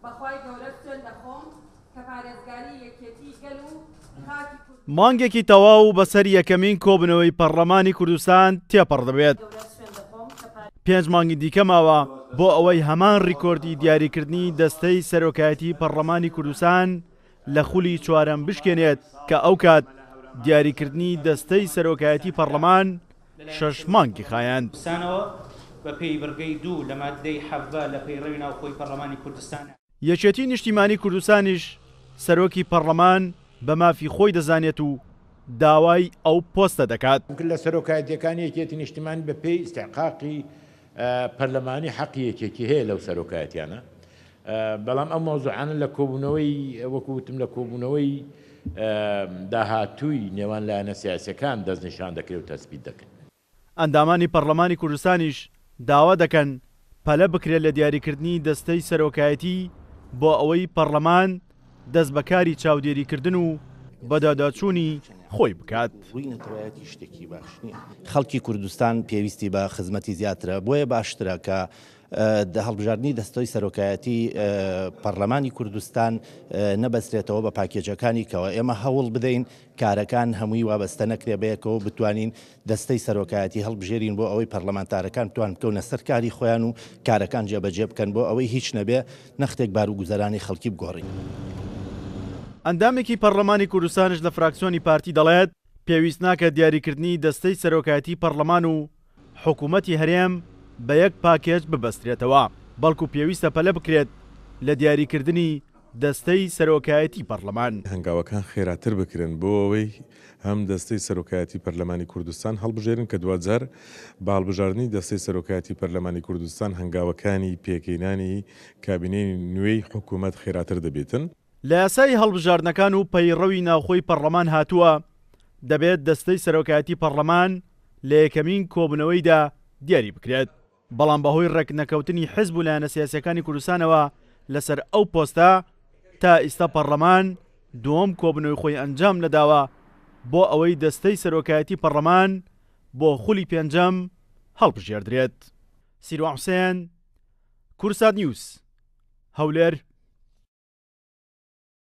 بەخوای گەورە سوێند دەخۆم کە پارێزگاری یەکێتی گەل و خاکی کوردستان. مانگێکی تەواو بەسەر یەکەمین کۆبوونەوەی پەڕلەمانی کوردستان تێپەڕ دەبێت، پێنج مانگی دیکە ماوە بۆ ئەوەی هەمان ڕیکۆردی دیاریکردنی دەستەی سەرۆکایەتی پەڕلەمانی کوردستان لە خولی چوارەم بشکێنێت کە ئەوکات دیاریکردنی دەستەی سەرۆکایەتی پەڕلەمان شەش مانگی خایاند. کوردستانەوە بە پێی بڕگەی دوو لە ماددەی 17 لە پەیڕەوی ناوخۆی پەڕلەمانی کوردستان. یەکێتی نیشتیمانی کوردستانیش سەرۆکی پەڕلەمان بە مافی خۆی دەزانێت و داوای ئەو پۆستە دەکات. لە سەرۆکایەتیەکانی یەکێتی نیشتیمانی بە پێی ئیستحقاقی پەرلەمانی حەقی یەکێتی هەیە لەو سەرۆکایەتیانە بەڵام ئەو مەوزوعانە لە کۆبوونەوەی وەکو وتم لە کۆبوونەوەی داهاتووی نێوان لایەنە سیاسیەکان دەستنیشان دەکرێت و تەسبیت دەکرێت. ئەندامانی پەڕلەمانی کوردستانیش داوا دەکەن پەلە بکرێت لە دیاریکردنی دەستەی سەرۆکایەتی بۆ ئەوەی پەڕلەمان دەست بە کاری چاودێریکردن و بەدواداچوونی خۆی بکات. خەڵکی کوردستان پێویستی بە خزمەتی زیاترە، بۆیە باشترە کە هەڵبژاردنی دەستەی سەرۆکایەتی پەڕلەمانی کوردستان نەبەسترێتەوە بە پاکێجەکانی کەوە ئێمە هەوڵ بدەین کارەکان هەمووی وابەستە نەکرێ بەیەکەوە بتوانین دەستەی سەرۆکایەتی هەڵبژێرین بۆ ئەوەی پەرلەمانتارەکان بتوان بکەونە سەر کاری خۆیان و کارەکان جێبەجێ بکەن بۆ ئەوەی هیچ نەبێ نەختێک بارو گوزەرانی خەڵکی بگۆڕین. ئەندامێکی پەڕلەمانی کوردستانش لە فراکسیۆنی پارتی دەڵێت، پێویست ناکات دیاریکردنی دەستەی سەرۆکایەتی پەڕلەمان و حکومەتی هەرێم بە یەک پاکێج ببەسترێتەوە، بەڵکو پێویستە پەلە بکرێت لە دیاریکردنی دەستەی سەرۆکایەتی پەڕلەمان. هەنگاوەکان خێراتر بکرێن بۆ ئەوەی هەم دەستەی سەرۆکایەتی پەرلەمانی کوردستان هەڵبژێرن کە دواجار بە هەڵبژاردنی دەستەی سەرۆکایەتی پەرلەمانی کوردستان هەنگاوەکانی پێکهێنانی کابینەی نوێی حکوومەت خێراتر دەبێتن. لە یاسای هەڵبژاردنەکان و پەیڕەوی ناوخۆی پەڕلەمان هاتووە، دەبێت دەستەی سەرۆکایەتی پەڕلەمان لە یەکەمین کۆبوونەوەیدا دیاری بکرێت، بەڵام بەهۆی ڕێکنەکەوتنی حزب و لایەنە سیاسییەکانی کوردستانەوە لەسەر ئەو پۆستە، تا ئیستا پەڕلەمان دووەم کۆبوونەوەی خۆی ئەنجام نەداوە بۆ ئەوەی دەستەی سەرۆکایەتی پەڕلەمان بۆ خولی پێنجەم هەڵبژێردرێت. سیروان حوسێن، کوردسات نیوز، هەولێر.